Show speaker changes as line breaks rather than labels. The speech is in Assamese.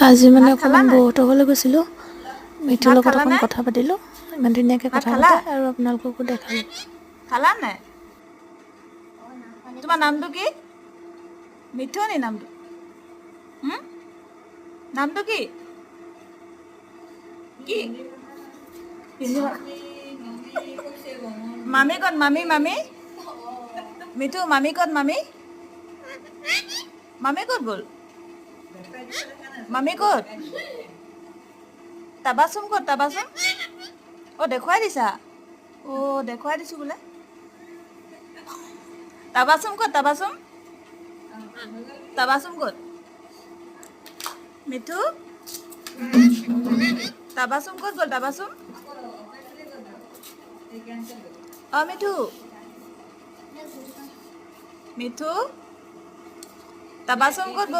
আজি মানে
ভাত খালা
অকণমান
নাই?
বৌহঁতৰ ঘৰলৈ গৈছিলোঁ। মিঠুৰ
ভাত
লগত
খালা
অকণ
নাই?
কথা পাতিলোঁ, ইমান ধুনীয়াকৈ
ভাত
কথা
খালা?
পাতে আৰু আপোনালোককো দেখালোঁ।
খালা নাই? তোমাৰ নামটো কি? মিঠু নি নামটো? হুম? নামটো কি কি? হিন্দী। মামী ক'ত? মামী, মামী, মিঠু, মামী ক'ত? মামী, মামী ক'ত গ'ল? মামী ক'ত? তাবাচুম ক'ত? তাবাচুম? অ' দেখুৱাই দিছা। অ' দেখুৱাই দিছোঁ বোলে। তাবাচুম ক'ত? তাবাচুম, তাবাচুম ক'ত? মিঠু, তাবাচুম ক'ত গ'ল? তাবাচুম, অ' মিঠু, মিঠু, তাবাচুম ক'ত গ'ল?